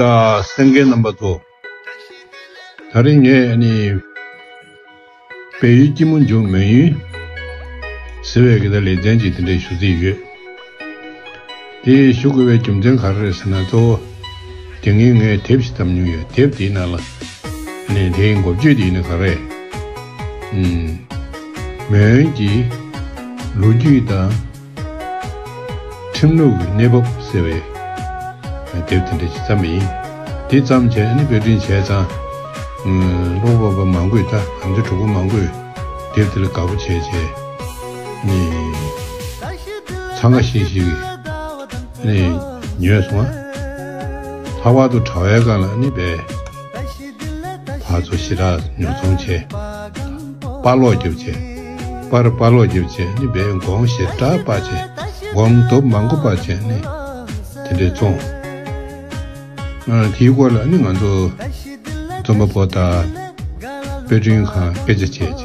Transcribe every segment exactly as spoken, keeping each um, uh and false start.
ད་གསན་མཁན་རྣམ་པ་ཚོ། ད་རིང་ངས་ཨ་ནི་བལ་ཡུལ་སྐྱིད་མོ་འབྱུང་མོན་ཡུལ་ཟེར་བའི་གི་ད་ལེ་ཚན་ཅིག་དེ་འདྲས་ཞུ་རྩིས་ཡོད། དེ་ཞུ་དགོས་པའི་རྒྱུ་མཚན་ག་རེ་རེད་ཟེར་ན། གཙོ་བོ་དེ་སྔོན་ངས་དེབ་ཞིག་བདམས་མྱོང་ཡོད། དེབ་དེའི་ནང་ལ་ཨ་ནི་དེའི་འགོ་བརྗོད་དེ་ཡིན་ན་ག་རེ། ཨུམ། མོན་གྱི་ལོ་རྒྱུས་དང་། ཁྲིམས་ལུགས་ཀྱི་གནས་བབ་ཟེར་བའི་དེབ་དེ་འདྲ་ཞིག་བརྩམས་པ་ཡིན། དེ་བརྩམས་བྱས་ནི་དཔེ་སྐྲུན་བྱས་ཙང་། ཀློག་པ་པོ་མང་པོས། ད་ང་ཚོའི་གྲོགས་པོ་མང་པོས་དེབ་དེ་ལ་དགའ་པོ་བྱས་བྱས་ནི་འཚང་ཁ་ཤིག་ཤིག་ནི་ཉོས་སོང་ང་། ལྷག་པར་དུ་དྲ་བའི་སྒང་ལ་ནི་བས། ཕར་ཚུར་ཞེ་དྲག་ཉོ་ཚོང་བྱས། པར་ཀློག་རྒྱབ་བྱས། པར་པར་ཀློག་རྒྱབ་བྱས་ནི་བས་སྒོང་ཞེ་དྲག་སྤར་བྱས། སྒོང་དོབ་མང་པོ་སྤར་བྱས་ནི་དེ་འདྲས་བཙོང་། ཨ། དེའི་སྐོར་ལ་ནི་ང་ཚོ་རྩོམ་པ་པོ་དང་དཔེ་སྐྲུན་ཁང་སྐད་ཆ་བྱས་བྱས་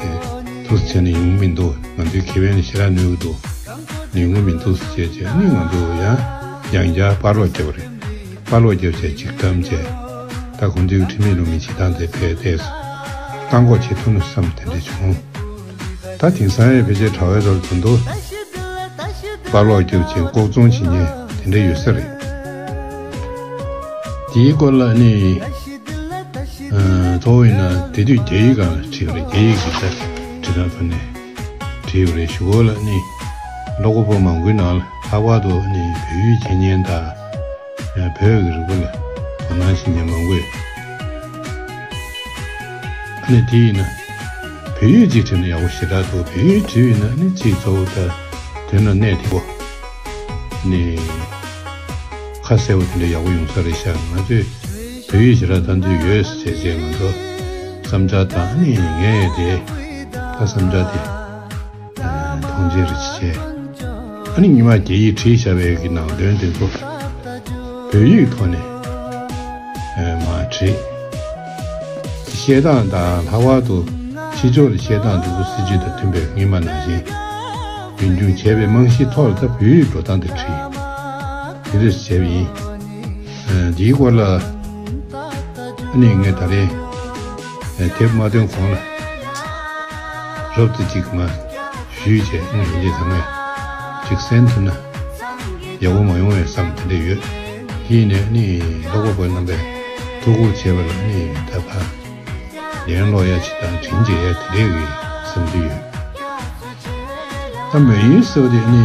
ཐུགས་བྱས་ནས་ཡོང་མི་འདུག་ང་ཚོའི་ཁེ་ཕན་ལ་ཞེ་དྲག་གནོད་ཀྱི་འདུག་ཡོང་གི་མི་འདུག་ཟེར་བྱས་བྱས་ནི་ང་ཚོ་ཡང་ཡང་བསྐྱར་པར་ཀློག་རྒྱབ་པ་རེད། པར་ཀློག་རྒྱབ་བྱས་ཅིག་བདམས་བྱས། ད་ཁོང་ཚོའི་ཁྲིམས་མེད་ལུགས་མེད་བྱེད་སྟངས་དེ་ཕར་ཏོག་ཙམ་བཀག་འགོག་བྱེད་ཐུབ་ན་བསམ་དེ་འདྲ་བྱུང་། ད་དེང་སང་ཡང་ཕལ་ཆེར་དྲ་བའི་ཐོག་ལ་དོན་དུ་པར་ཀློག་རྒྱབ་བྱས་ལྐོག་བཙོང་བྱེད་མཁན་དེ་འདྲ་ཡོད་ས་རེད། དེའི་སྐོར་ལ་ནི། ཨ། གཙོ་བོ་ཡིན་ན་དེ་དུས་རྒྱ་ཡིག་སྒང་ལ་བྲིས་པ་རེད། རྒྱ་ཡིག་གི་ད་བྲིས་སྟངས་ཐོག་ནས་བྲིས་པ་རེད། གཞུག་གུ་ལ་ནི་ཀློག་པ་པོ་མང་པོའི་ནང་ལ་ལྷག་པར་དུ་ནི་བོད་ཡིག་མཁྱེན་མཁན་དང་། ཡང་བོད་ཀྱི་རིག་པ་ལ་དོ་སྣང་བྱེད་མཁན་མང་པོས། ཨ་ནི་དེ་ཡིན་ན་བོད་ཡིག་ཅིག་བྲིས་ན་ཡག་པོ་ཞེ་དྲག་འདུག་བོད་ཡིག་བྲིས་ཡོད་ན་ནི་ཚིག་གཙོ་བོ་དང་དོན་ལ་གནད་དེ་པོ་ནི་ཁ་གསལ་པོ་དེ་འདྲ་ཡག་པོ་ཡོང་ས་རེད་ཤག་ང་ཚོས་བོད་ཡིག་ཞེ་དྲག་ད་འདོད་ཡོད་ཟེར་བྱས་ང་ཚོ་བསམ་འཆར་དང་། ཨ་ནི་ངས་དེ་ད་བསམ་འཆར་དེ་མཐོང་ཆེན་རེ་བྱས། ཨ་ནི་ཉི་མ་རྒྱ་ཡིག་བྲིས་བཞག་པའི་གི་ནང་དོན་དེ་ཚོ་བོད་ཡིག་ཐོག་ནས་མར་བྲིས། བཤད་སྟངས་དང་། ལྷག་པར་དུ་ཕྱི་ཕྱོགས་ལ་བཤད་སྟངས་འདུག་སྲིད་ཇུས་དང་མཐུན་པའི་སྔོན་མ་ནང་བཞིན་རྒྱུན་འཁྱོངས་བྱས་པའི་རྨང་གཞིའི་ཐོག་ལ་ད་བོད་ཡིག་འགྲོ་སྟངས་དེ་བྲིས། དེ་འདྲས་བྱས་པ་ཡིན། ཨ། འདིའི་སྐོར་ལ་ཨ་ནི་ངས་ད་རེས་དེབ་མ་ཐོན་གོང་ལ་རོབ་ཙམ་ཅིག་མར་ཞུས་བྱས། ཨ་ནི་ཡིན་གྱི་ཚང་མས་ཅིག་གསན་ཐུབ་ན་ཡག་པོ་མ་ཡོང་བས་བསམ་དེ་འདྲ་ཡོད། དེ་ཡིན་ནའི་ཨ་ནི་ཀློག་པ་པོ་རྣམ་པས་ཐུགས་ཁུར་བྱས་པ་ལ་ཨ་ནི་ད་ཕར་ལན་སློག་ཡ་ཅིག་དང་དྲིན་འཇལ་ཡ་དེ་འདྲས་ཀྱི་བསམ་གྱི་ཡོད། ད་མོན་ཡུལ་ཟེར་བ་དེ་ཨ་ནི་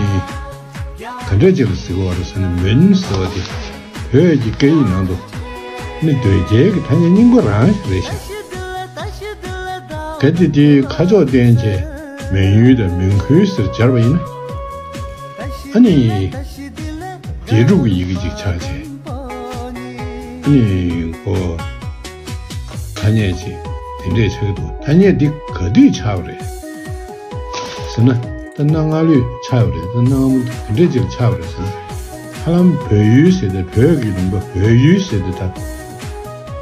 ག་འདྲས་ཅིག་ལ་ཟེར་གྱི་ཡོད་རེད་ཟེར་ན། མོན་ཟེར་བ་དེ་བོད་ཀྱི་སྐད་ཡིག་ནང་དུ་ནི་དོལ་རྒྱལ་གྱི་ཐ་སྙད་རྙིང་པ་རང་ཞིག་རེད་ཤག་གལ་ཏེ་དེའི་ཁ་ཕྱོགས་བསྟན་བྱས་མོན་ཡུལ་དང་མོན་ཁུལ་ཟེར་སྦྱར་བ་ཡིན་ན། ཨ་ནི་རྒྱལ་འབྲུག་གི་ཡི་གེ་ཅིག་ཆགས་བྱས། ཨ་ནི་ཁོ་ཐ་སྙད་ཅིག་དེ་འདྲས་ཆགས་ཀྱི་འདུག་ཐ་སྙད་འདི་ག་དུས་ཆགས་པ་རེད་ཟེར་ན། ད་གནའ་སྔ་ལོས་ཆགས་པ་རེད། ད་གནའ་སྔ་མོ་དེ་འདྲས་ཅིག་ལ་ཆགས་པ་རེད་ཟེར་ན། ཧ་ལམ་བོད་ཡུལ་ཟེར་ཏེ། བོད་ཀྱི་ལུང་པ་བོད་ཡུལ་ཟེར་ཏེ་ད་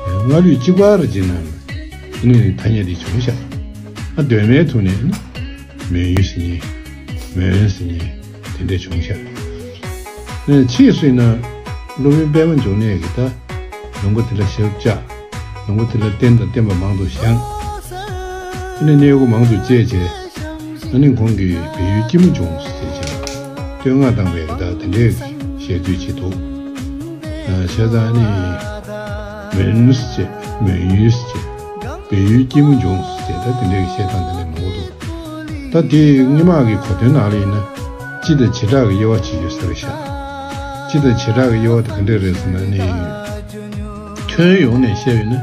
སྔ་ལོས་གཅིག་པ་རེད་ཅེ་ན། ཨ་ནི་ཐ་སྙད་འདི་བྱུང་ཤག་ཨ། གདོད་མའི་ཐོག་ནས་ཨ་ནི་མོན་ཡུལ་ཟེར་མཁན། མོན་ཟེར་མཁན་དེ་འདྲ་བྱུང་ཤག་ཨ་ནི་ཕྱིས་སུ་ཡིན་ན་སློབ་དཔོན་པད་མ་འབྱུང་གནས་ཀྱིས་ད་ལུང་པ་དེ་ལ་ཞབས་བཅགས། ལུང་པ་དེ་ལ་རྟེན་དང་བརྟེན་པ་མང་དུ་བཞེངས། ཨ་ནི་གནས་སྒོ་མང་དུ་བཅད་བྱས། ཨ་ནི་ཁོང་གིས་བལ་ཡུལ་སྐྱིད་མོ་འབྱུང་ཟེར་བྱས་བསྟོད་བསྔགས་བཏང་བའི་ད་དེ་འདྲའི་ཞལ་རྩོད་ཅིག་འདུག་ཨ། བྱས་ཙང་ཨ་ནི་མོན་ཟེར་བྱས། མོན་ཡུལ་ཟེར་བྱས། བལ་ཡུལ་སྐྱིད་མོ་འབྱུང་ཟེར་བྱས། ད་དེ་འདྲའི་བཤད་སྟངས་དེ་འདྲ་མང་པོ་འདུག་ད་དེ་སྔོན་མ་གི་གོ་དོན་ནང་ལ་ཡིན་ན་སྤྱི་དང་བྱེ་བྲག་གི་དབྱེ་བ་ཅིག་ཡོད་ས་རེད་ཤག་སྤྱི་དང་བྱེ་བྲག་གི་དབྱེ་བ་དེ་ག་འདྲ་རེད་ཟེར་ན་ནི། ཁྱོན་ཡོངས་ནས་བཤད་ཡོད་ན།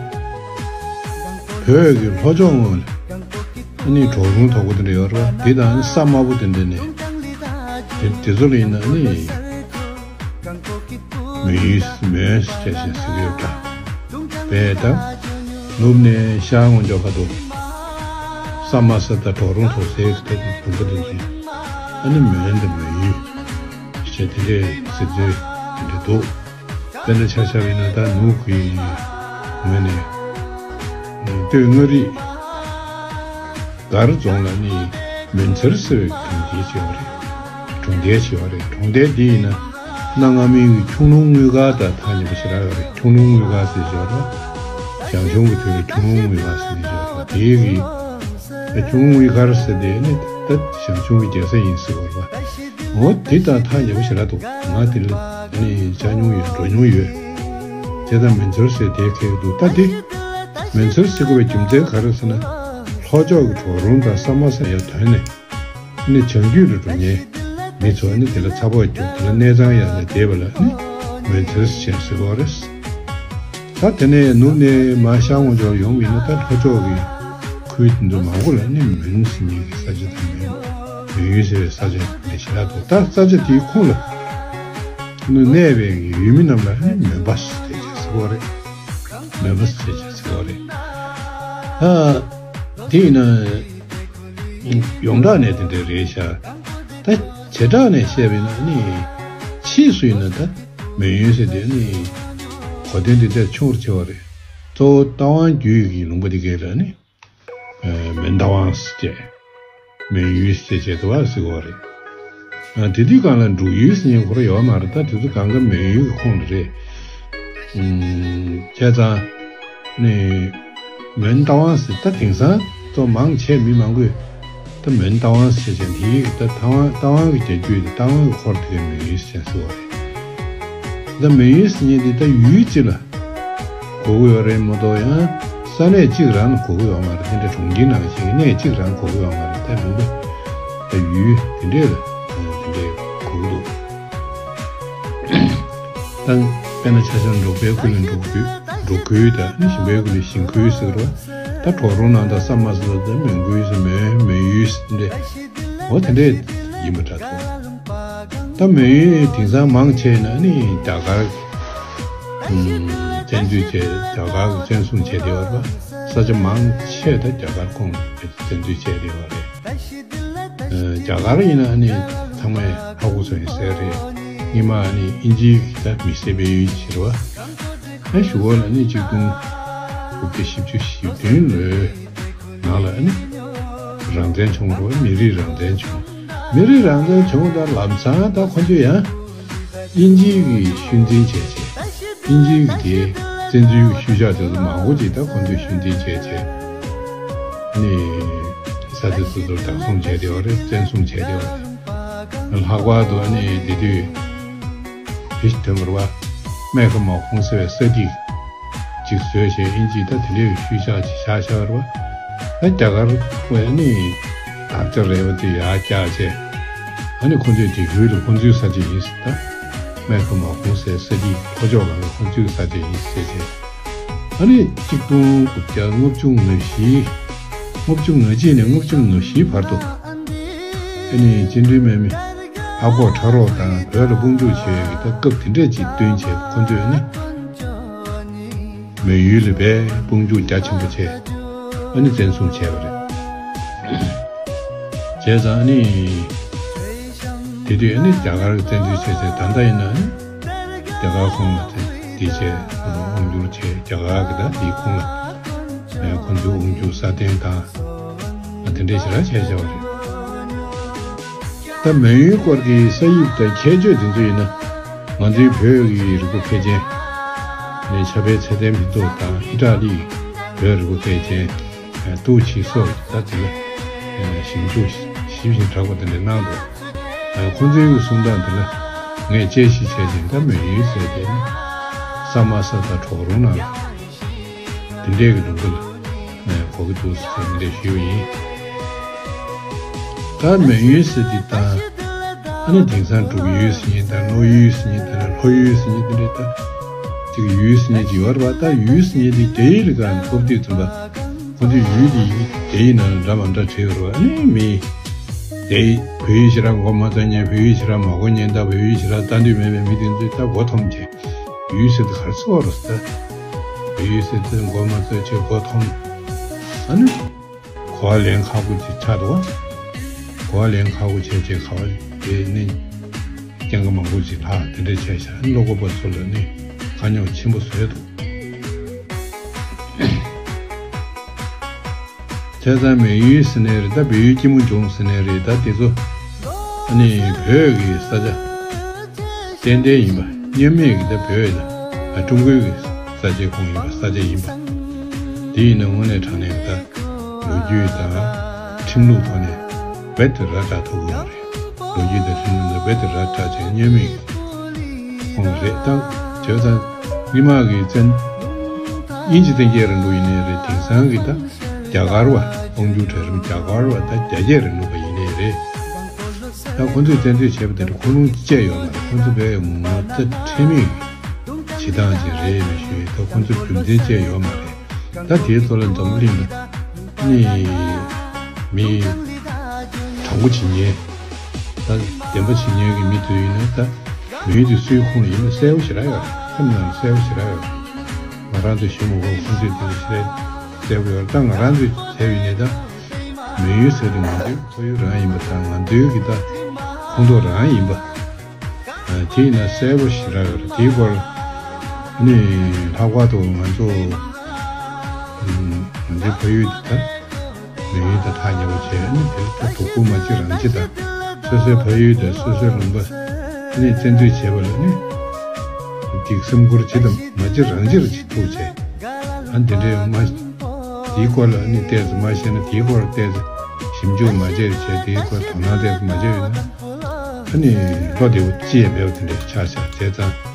བོད་ཀྱི་ལྷོ་ཕྱོགས་ངོས་ལ་ཨ་ནི་གྲོག་རོང་དོག་པོ་དེ་འདྲ་ཡོད་རེད་པ། དེ་དང་ཨ་ནི་ས་དམའ་པོ་དེ་འདྲ་ནས་དེ་དེ་ཚོ་ལ་ཡིན་ན་ཨ་ནི་མོན་ཡུལ། མོན་ཟེར་བྱས་ཟེར་གྱི་ཡོད་འདྲ། བས་ད་ནུབ་ནས་ཤར་ངོས་ཕྱོགས་ཁ་ཐུག་ས་དམའ་ས་དང་གྲོག་རོང་དོག་སའི་གི་ཐད་ཀྱི་ལུང་པ་དེ་ཚོ་ཨ་ནི་མོན་དང་མོན་ཡུལ་ཟེར་དེ་འདྲའི་ཟེར་ཚུལ་དེ་འདྲ་འདུག་དཔེར་ན་ཆ་བཞག་པ་ཡིན་ན་ད་ནུབ་ཀྱི་ངོས་ནས་སྟོད་མངའ་རིས་སྒར་རྫོང་ལ་ནི་མོན་མཚེར་ཟེར་བའི་གྲོང་ཁྱེར་ཅིག་ཡོད་རེད། གྲོང་རྡལ་ཅིག་ཡོད་རེད། གྲོང་རྡལ་འདི་ཡིན་ན་ གནའ་སྔ་མོའི་གི་ཁྱུང་ལུང་དངུལ་དཀར་དང་ཐག་ཉེ་པོ་ཞེ་དྲག་ཡོད་རེད། ཁྱུང་ལུང་དངུལ་དཀར་ཟེར་ཞོར་ལ། ཞང་ཞུང་གི་དུས་ལ་ཁྱུང་ལུང་དངུལ་དཀར་ཟེར་ནས་ཞོར་ལ་དེའི་གི། ཁྱུང་ལུང་དངུལ་དཀར་ཟེར་དེ་ནི་ད་ཞང་ཞུང་གི་རྒྱལ་ས་ཡིན་ཟེར་བ་རེད་པ། འོ་དེ་དང་ཐག་ཉེ་པོ་ཞེ་དྲག་འདུག་ང་དེ་ལ་ནི་བཅར་མྱོང་ཡོད། འགྲོ་མྱོང་ཡོད། དེ་དང་མེ་མཚར་ཟེར་དེ་ཁེལ་འདུག་ད་དེ་མེ་མཚར་ཟེར་དགོས་པའི་རྒྱུ་མཚན་ག་རེ་ཟེར་ན། ལྷོ་ཕྱོགས་ཀྱི་གྲོག་རོང་དང་ས་དམར་ས་ཡར་ཐོན་ནས། ནི་བྱང་རྒྱུད་ལ་འགྲོ་མཁན་མི་ཚོ་ནི་དེ་ལ་ཚ་ཕོག་རྒྱུག་དེ་ལ་གནས་ཚང་ཡག་ལ་བསྡད་པ་ལ་ནི་མོན་ཚེ་ཟེར་ཟེར་བ་རེད། ད་དེ་ནས་ནུབ་ནས་མར་ཤར་ངོས་ཕྱོགས་ཡོང་བ་ཡིན་ན་ད་ལྷོ་ཕྱོགས་ཀྱི་ཁུལ་དེ་ཚོ་མང་པོ་ལ་ནི་མོན་ཟེར་མཁན་གྱི་ས་ཆ་དང་མོན་མོན་ཡུལ་ཟེར་བའི་ས་ཆ་དེ་ཞེ་དྲག་འདུག་ད་ས་ཆ་དེའི་ཁོངས་ལ་ནི་གནས་པའི་ཡུལ་མི་རྣམས་ལ་ནི་མོན་པ་ཟེར་བ་རེད། མོན་པ་ཟེར་བ་རེད། ད་དེ་ཡིན་ན། ཡོངས་གྲགས་ནས་དེ་འདྲ་རེད་ཤག་ད་བྱེ་བྲག་ནས་བཤད་པ་ཡིན་ན་ནི། ཕྱིས་སུ་ཡིན་ན་ད་མོན་ཡུལ་ཟེར་དེ་ནི་གོ་དོན་དེ་ལྟར་ཆུང་རུ་ཕྱེ་བ་རེད། གཙོ་བོ་རྟ་དབང་རྒྱུད་ཀྱི་ལུང་པ་དེ་གས་ལ་ནི་མོན་རྟ་དབང་ཟེར་བྱས། མོན་ཡུལ་ཟེར་བྱས་དུ་བ་ཟེར་བ་རེད། ཨ། དེ་དུས་སྒང་ལ་འབྲུག་ཡུལ་ཟེར་མཁན་ཁོ་རང་ཡོད་མ་རེད། ད་དེ་ཚོ་སྒང་ག་མོན་ཡུལ་གྱི་ཁོངས་ལ་རེད། ཨུམ། བྱས་ཙང་ནི་མོན་རྟ་དབང་ཟེར་ད་དེང་སང་ཚོ་མང་ཆེ་མི་མང་པོས་ད་མོན་རྟ་དབང་ཟེར་བྱས་དེའི་ད་རྟ་དབང་རྟ་དབང་གི་རྒྱལ་རྒྱུད་དེ་རྟ་དབང་གི་འཁོར་དེ་གའི་མོན་ཡུལ་ཟེར་ཟེར་བ་རེད། ད་མོན་ཡུལ་ཟེར་མཁན་དེ་ད་ཡུལ་གཅིག་ལ་གོ་གི་ཡོད་རེད་མ་གཏོགས་ཡང་ས་གནས་གཅིག་རང་ལ་གོ་གི་ཡོད་མ་རེད། དེ་འདྲ་གྲོང་ཁྱེར་ནང་བཞིན་གྱི་གནས་གཅིག་རང་གོ་གི་ཡོད་མ་རེད། ད་ལུང་པ་ད་ཡུལ་དེ་འདྲས་ལ་དེ་འདྲས་གོ་གི་འདུག་ད་དཔེར་ན་ཆ་བཞག་འབྲོག་པའི་ཁུལ་ལ་འབྲོག་ཁུལ་འབྲོག་ཁུལ་དང་ནི་ཞིང་པའི་ཁུལ་ལ་ཞིང་ཁུལ་ཟེར་བ། ད་གྲོག་རོང་ནང་དང་ས་དམར་ས་དང་མོན་ཁུལ་ཟེར་མོན་མོན་ཡུལ་ཟེར་འདྲས་འོ་དེ་འདྲས་ཡིན་པ་འདྲ་འདུག་ད་མོན་ཡུལ་དེང་སང་མང་ཆེ་ན་ནི་རྒྱ་གར་གྱིས་བཙན་འཛུལ་བྱས། རྒྱ་གར་གྱིས་བཙན་བཟུང་བྱས་བསྡད་པ་རེད་པ། ས་ཆ་མང་ཆེ་ད་རྒྱ་གར་ཁོངས་ལ་བཙན་འཛུལ་བྱས་བསྡད་པ་རེད། ཨ། རྒྱ་གར་ཡིན་ན་ནི་ཚང་མས་ཧ་གོ་སོང་ཡིན་ཟེར་རེད། སྔོན་མ་ནི་དབྱིན་ཇིའི་ད་མི་སེར་སྤེལ་ཡུལ་ཞིག་རེད་པ། ཨ། གཞུག་གུ་ལ་ནི་གཅིག་སྟོང་དགུ་བརྒྱ་བཞི་བཅུ་ཞེ་བདུན་ལོའི་ནང་ལ་ནི་རང་བཙན་བྱུང་བ་རེད་པ། མི་རིགས་རང་བཙན་བྱུང་། མི་རིགས་རང་བཙན་བྱུང་དང་ལམ་སང་ད་ཁོ་ཚོས་ཡང་དབྱིན་ཇིའི་གི་ཤུལ་འཛིན་བྱས་བྱས། དབྱིན་ཇིའི་གི་དེ་བཙན་འཛུལ་གྱི་ཤུལ་བཞག་དེ་ཚོ་མང་པོ་ཅིག་ད་ཁོ་ཚོས་ཤུལ་འཛིན་བྱས་བྱས། ནི་ས་དེ་སོ་སོར་བདག་བཟུང་བྱས་བསྡད་པ་རེད། བཙན་བཟུང་བྱས་བསྡད་པ་རེད། ལྷག་པར་དུ་ནི་དེ་དུས་དེ་ཐོན་པ་རེད་པ། སྨད་ཁ་མའོ་ཁུང་ཟེར་བའི་ས་ཐིག་ཅིག་བཟོས་བྱས་དབྱིན་ཇིས་ད་དེ་འདྲའི་ཤུལ་བཞག་ཅིག་བཞག་བཞག་པ་རེད་པ། ད་རྒྱ་གར་བས་ནི་དར་ཆ་རལ་པ་དེ་ཡར་བཀྱགས་བྱས། ཨ་ནི་ཁོ་ཚོས་དེ་ཡུལ་ལ་ཁོ་ཚོའི་ས་ཆ་ཡིན་ཟེར། ད་སྨད་ཁ་མའོ་ཁུང་ཟེར་ས་ཐིག་ལྷོ་ཕྱོགས་ལ་ཁོ་ཚོའི་ས་ཆ་ཡིན་ཟེར་བྱས། ཨ་ནི་གཅིག་སྟོང་དགུ་བརྒྱ་ལྔ་བཅུ་ང་བཞི། ལྔ་བཅུ་ང་གཅིག་ནས་ལྔ་བཅུ་ང་བཞི་བར་དུ། ཨ་ནི་བཅིངས་འགྲོལ་དམག་མི་ཨ་ཁོག་ཁྲ་རོག་དང་བོད་ལ་དཔུང་འཇུག་བྱས་ཡོད་ཀྱི་ད་སྐབས་དེ་འདྲས་ཅིག་བསྟུན་བྱས་ཁོ་ཚོས་ནི་མོན་ཡུལ་ལ་བས་དཔུང་འཇུག་རྒྱ་ཆེན་པོ་བྱས། ཨ་ནི་བཙན་བཟུང་བྱས་པ་རེད། བྱས་ཙང་ཨ་ནི་དེ་དུས་ཨ་ནི་རྒྱ་གར་གྱི་བཙན་འཛུལ་བྱས་ཚེ་ད་ལྟ་ཡིན་ན་ཨ་ནི་རྒྱ་གར་ཁོངས་ལ་དེ་དེ་བྱས་དབང་བསྒྱུར་བྱས། རྒྱ་གར་གྱི་ད་དེའི་ཁོངས་ལ་ཁོ་ཚོའི་དབང་སྒྱུར་སྲ་བརྟན་དང་། ཨ། དེ་འདྲས་ཞེ་དྲག་བྱས་བྱས་པ་རེད། ད་མོན་ཡུལ་སྐོར་གྱི་ས་དབྱིབས་དང་ཁྱད་ཆོས་དེ་ཚོ་ཡིན་ན། ང་ཚོའི་བོད་ཀྱི་རི་བོ་མཁས་ཅན་ནི་ཕྱྭ་པའི་ཚེ་བརྟན་ཕུན་ཚོགས་དང་ཨི་ཊ་ལིའི་བོད་རི་བོ་མཁས་ཅན་ཏུའུ་ཆི་སོགས་ད་དེ་ལ་ཞིབ་འཇུག་ཞིབ་ཞིང་དྲག་པོ་དེ་འདྲ་གནང་འདུག་ཁོ་ཚོའི་གསུང་སྟངས་དེ་ལ་ངས་དཔྱད་ཞིབ་བྱས་ཏེ། ད་མོན་ཡུལ་ཟེར་དེ་ནི་ས་དམའ་ས་དང་གྲོག་རོང་ནང་ལ། དེ་འདྲའི་གི་ལུང་པ་ལ་ངས་གོ་གི་འདུག་ཟེར་འདི་འདྲ་ཞུས་པ་ཡིན། ད་མོན་ཡུལ་ཟེར་འདི་དང་། ཨ་ནི་དེང་སང་འབྲུག་ཡུལ་ཟེར་མཁན་དང་། ནོར་ཡུལ་ཟེར་མཁན་དང་། ལྷོ་ཡུལ་ཟེར་མཁན་དེ་འདྲ། ད་ཅིག་ཡུལ་ཟེར་མཁན་ཅིག་ཡོད་རེད་པ། ད་ཡུལ་ཟེར་མཁན་དེ་རྒྱ་ཡིག་ལ་སྒང་ནས་ཕབ་དུས་ཙམ་པ། ཁོ་ཚོས་ཡུལ་དེ་རྒྱ་ཡིག་ནང་ལ་འདྲ་མ་འདྲ་བྲིས་ཡོད་རེད་པ། ཨ་ནི་མི་རྒྱ་ཡིག་བོད་ཡིག་ཞེ་དྲག་མགོ་མ་ཚོས་མཁན། བོད་ཡིག་ཞེ་དྲག་མ་གོ་མཁན། ད་བོད་ཡིག་ཞེ་དྲག་ལྟ་འདོད་མེད་པའི་མི་དེ་ཚོས་ད་མགོ་འཐོམས་བྱས། ཡུལ་ཟེར་དེ་ག་རེ་ཟེར་བ་རེད་ཟེར། ཡུལ་ཟེར་དེ་མགོ་མ་ཚོས་བྱས་མགོ་འཐོམས། ཨ་ནི་གོ་བ་ལེན་ཁག་པོ་ཅིག་ཆགས་འདུག་གོ་བ་ལེན་ཁག་པོ་བྱས་བྱས་ག་བ་དེ་ནི་སྐྱེན་ཁ་མང་པོ་ཅིག་ལྷག་དེ་འདྲ་བྱས་ཤག་ཨ་ནི་ཀློག་པ་པོ་ཚོ་ལ་ནི་དཀའ་རྙོག་ཆེན་པོ་བཟོས་འདུག་བྱས་ཙང་མོན་ཡུལ་ཟེར་ནའི་རེད། ད་བལ་ཡུལ་སྐྱིད་མོ་ལྗོངས་ཟེར་ནའི་རེད། ད་དེ་ཚོ་ཨ་ནི་བོད་ཀྱི་ས་ཆ་ ཏན་ཏན་ཡིན་པ། བསྙོན་མེད་ཀྱི་ད་བོད་ལ་ཨ་ཀྲུང་གོའི་གི་ས་ཆའི་ཁོངས་ཡིན་པ། ས་ཆ་ཡིན་པ། དེ་ཡིན་ན་དངོས་གནས་དྲང་གནས་ཀྱི་ད་ལོ་རྒྱུས་དང་ཁྲིམས་ལུགས་ཐོག་ནས་རྦད་དེ་ར་སྤྲད་ཐུབ་ཀྱི་ཡོད་རེད། ལོ་རྒྱུས་དང་ཁྲིམས་ལུགས་ལ་རྦད་དེ་ར་སྤྲད་བྱས་བསྙོན་མེད་ཀྱི་ཁོངས་རེད། ད་བྱས་ཙང་རྙིང་མ་གི་བཙན་དབྱིན་ཇི་བཙན་རྒྱལ་རིང་ལུགས་ཡིན་ནའི་རེད། དེང་སང་གི་ད་རྒྱ་གར་བ་དབང་སྒྱུར་གྲལ་རིམ་རྒྱ་གར་བ་ད་རྒྱ་བསྐྱེད་རིང་ལུགས་པ་ཡིན་ནའི་རེད། ད་ཁོ་ཚོས་བཙན་འཛུལ་བྱས་པ་དེ་འདྲ་ཁོ་རང་བཅས་ཡོད་མ་རེད། ཁོ་ཚོ་བས་ངོ་ད་ཁྲེལ་མེད་བྱེད་སྟངས་ཅིག་རེད་མི་ཞུ། ད་ཁོ་ཚོ་རྒྱུ་མཚན་བཅས་ཡོད་མ་རེད། ད་དེའི་ཐོག་ལ་འཛམ་བུ་གླིང་ལ་ནི་མི་དྲང་པོ་བྱེད་མཁན། ད་བདེན་པ་བྱེད་མཁན་གྱི་མི་དེ་ཡིན་ན་ད་མི་དེ་སུའི་ཁོངས་ལ་ཡིན་ན་གསལ་པོ་ཞེ་དྲག་ཡོད་རེད། ཁམས་ནང་ལ་གསལ་པོ་ཞེ་དྲག་ཡོད་རེད། ང་རང་ཚོས་ཞུ་མི་དགོས། ཁོ་ཚོས་དེ་ཞེ་དྲག་གསལ་པོ་ཡོད་རེད། ད་ང་རང་ཚོས་བྱས་པ་ཡིན་ན་ད་མི་ཡུལ་ཟེར་དེ་ང་ཚོའི་ཕ་ཡུལ་རང་ཡིན་པ་དང་། ང་ཚོའི་གི་ད་ཁོངས་གཏོགས་རང་ཡིན་པ། ཨ། དེ་ཡིན་ན་གསལ་པོ་ཞེ་དྲག་ཡོད་རེད། དེའི་སྐོར་ནི་ལྷག་པར་དུ་ང་ཚོ་ང་ཚོའི་ཕ་ཡུལ་དེ་ད་མི་ཡུལ་དང་ཐག་ཉེ་པོ་བྱས། ཨ་ནི་དེ་ད་སྡུག་པོ་མ་བྱེད་རང་བྱེད་དང་། སོ་སོའི་ཕ་ཡུལ་དང་སོ་སོའི་ལུང་པ་ནི་བཙན་འཛུལ་བྱས་པ་ལ་ནི་སྡིག་སེམས་ཁུར་བྱེད་དང་མ་བྱེད་རང་བྱེད་རེ་བྱེད་ཐུབ་བྱས། ཨ་ནི་དེ་འདྲའི་མ་དེའི་སྐོར་ལ་ནི་ཏོག་ཙམ་མ་ཤེས་ན། དེའི་སྐོར་ཏོག་ཙམ་ཞིབ་འཇུག་མ་བྱས་བྱས། དེའི་སྐོར་དོ་སྣང་ཏོག་ཙམ་མ་བྱས་ཡོད་ན། ཨ་ནི་བློ་བདེ་པོ་ཅི་ཡང་མེད་པ་དེ་འདྲ་ཆགས་ཤག་བྱས་ཙང་